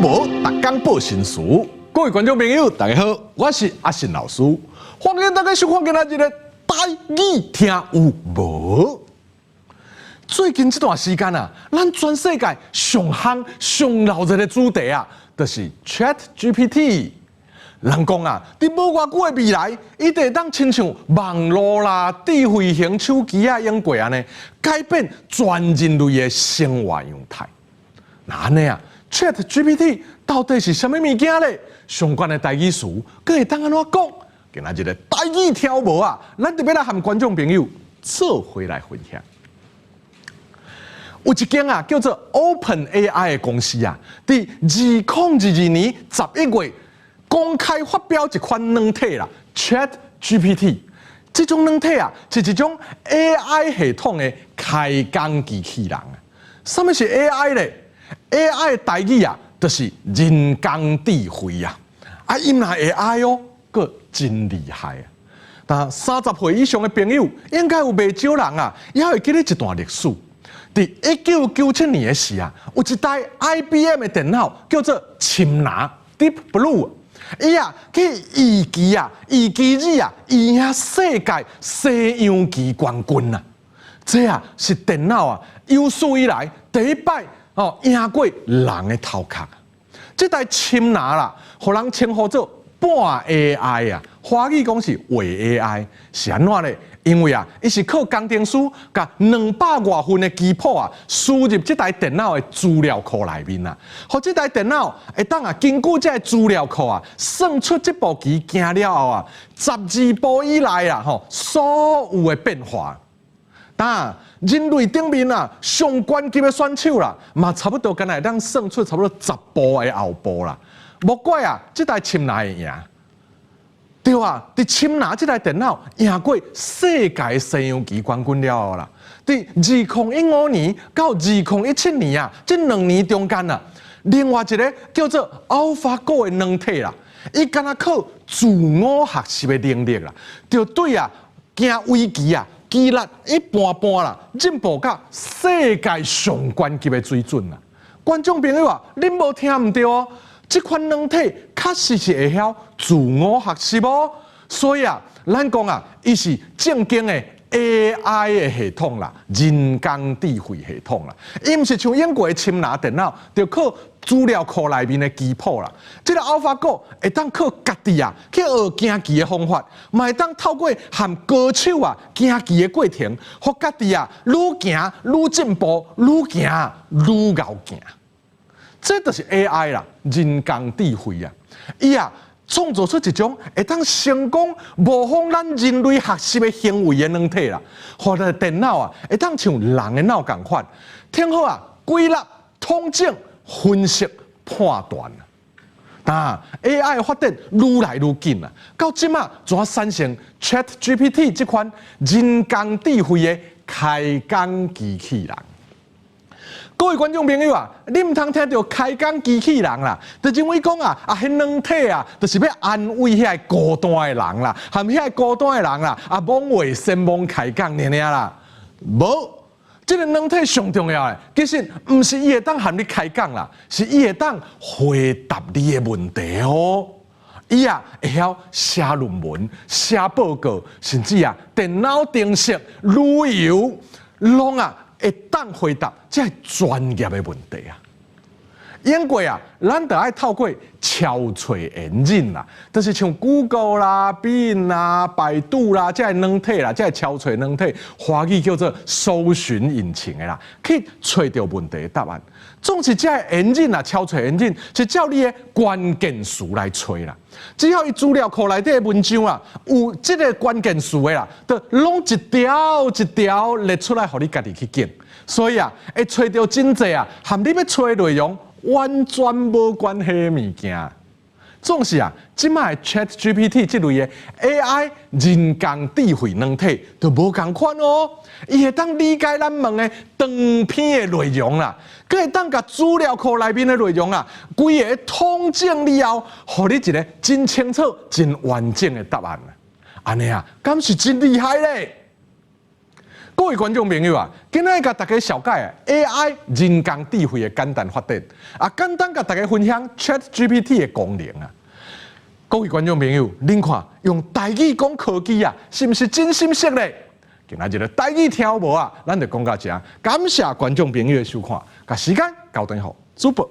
無？逐工報新詞。各位觀眾朋友，大家好，我是阿信老師，歡迎大家收看今仔日的台語聽有無？最近這段時間啊，咱全世界上夯、上鬧熱的主題啊，就是 Chat GPT。人講啊，佇無偌久的未來，伊就會當親像網路啦、智慧型手機仔用過按呢，改變全人類的生活樣態。那按呢啊，Chat GPT 到底是啥物物件咧？相關的台語詞，閣會當按怎講？今仔日的台語聽有無啊？咱就欲來和觀眾朋友做伙來分享。有一間啊叫做 Open AI 的公司啊，佇2022年11月公開發表一款軟體啦，Chat GPT。這種軟體啊，是一種 AI 系統的開講機器人啊。啥物是 AI 咧？AI 的台語啊，就是人工智慧啊。啊，伊若 AI 哦，閣真厲害啊。但30歲以上的朋友，應該有袂少人啊，猶會記得這段歷史。佇1997年的時啊，有一台 IBM 的電腦叫做深藍 Deep Blue。伊啊去預期啊，預期子啊，贏世界西洋棋冠軍啊！這啊是電腦啊有史以來第一擺哦贏過人的頭殼。這台深藍啦，予人稱呼做半 AI 啊，華語講是偽 AI，是按怎咧？因為啊，伊是靠工程師共200外份的棋譜啊，輸入這台電腦的資料庫內面啊，予這台電腦會當啊根據這个資料庫啊，算出這步棋行了後啊，12步以內啊，吼所有的變化。當人類頂面啊，上懸級的選手啦，嘛差不多敢若會當算出差不多十步的後步啦。無怪啊，這台深藍會贏。對啊，佇深藍這台電腦贏過世界西洋棋冠軍了後啦，佇2015年到2017年啊，這兩年中間啊，另外一个叫做 AlphaGo 的軟體啦，伊敢若靠自我學習的能力啦，就對啊，行圍棋啊，棋力一般般啦，進步到世界上懸級的水準啦。觀眾朋友啊，恁無聽毋著哦。這款軟體確實是會曉自我學習哦，所以啊，咱講啊，伊是正經的 AI 的系統啦，人工智慧系統啦，伊毋是像英國的深藍電腦，就靠資料庫內面的棋譜啦。這个 AlphaGo 會當靠家己啊去學行棋的方法，嘛會當透過和高手啊行棋的過程，予家己啊愈行愈進步，愈行愈𠢕行。這就是 AI 啦，人工智慧啊！伊啊創造出一種會當成功模仿咱人類學習的行為的軟體啦，予這電腦啊會當像人的腦仝款，聽好啊，歸納、統整、分析、判斷。但 AI 的發展愈來愈緊啊，到這馬怎產生 ChatGPT 這款人工智慧的開講機器人。各位觀眾朋友啊，你毋通聽著開講機器人啦，就認為講啊啊，彼軟體啊，就是欲安慰遐个孤單的人啦，和遐个孤單的人啦，啊，罔話先罔開講爾爾啦。無，這个軟體上重要的，其實毋是伊會當和你開講啦，是伊會當回答你的問題哦。伊啊會曉寫論文、寫報告，甚至啊電腦程式、旅遊，攏啊會當回答這專業的問題啊！用過啊，咱就愛透過搜尋引擎啦，就是像 Google 啦、Bing 啦、百度啦，這个軟體啦，這个搜尋軟體，華語叫做搜尋引擎的啦，去揣著問題的答案。總是這个引擎啊，搜尋引擎是照你的關鍵詞來揣啦。只要伊資料庫內底的文章啊，有這个關鍵詞的啦，就攏一條一條列出來，予你家己去揀。所以啊，會揣著真濟啊，和你欲揣的內容完全無關係的物件。總是啊，這擺 ChatGPT 這類的 AI 人工智慧軟體就無仝款哦。伊會當理解咱問的長篇的內容啦，閣會當共資料庫內面的內容啊，規个統整了後，予你一个真清楚、真完整的答案。按呢啊，敢是真厲害咧？各位觀眾朋友啊，今仔日共大家紹介 AI 人工智慧的簡單發展，啊，簡單共大家分享 ChatGPT 的功能啊。各位觀眾朋友，恁看用台語講科技啊，是毋是真心實咧？今仔日的台語聽有無啊？咱就講到遮，感謝觀眾朋友的收看，共時間交轉予主播。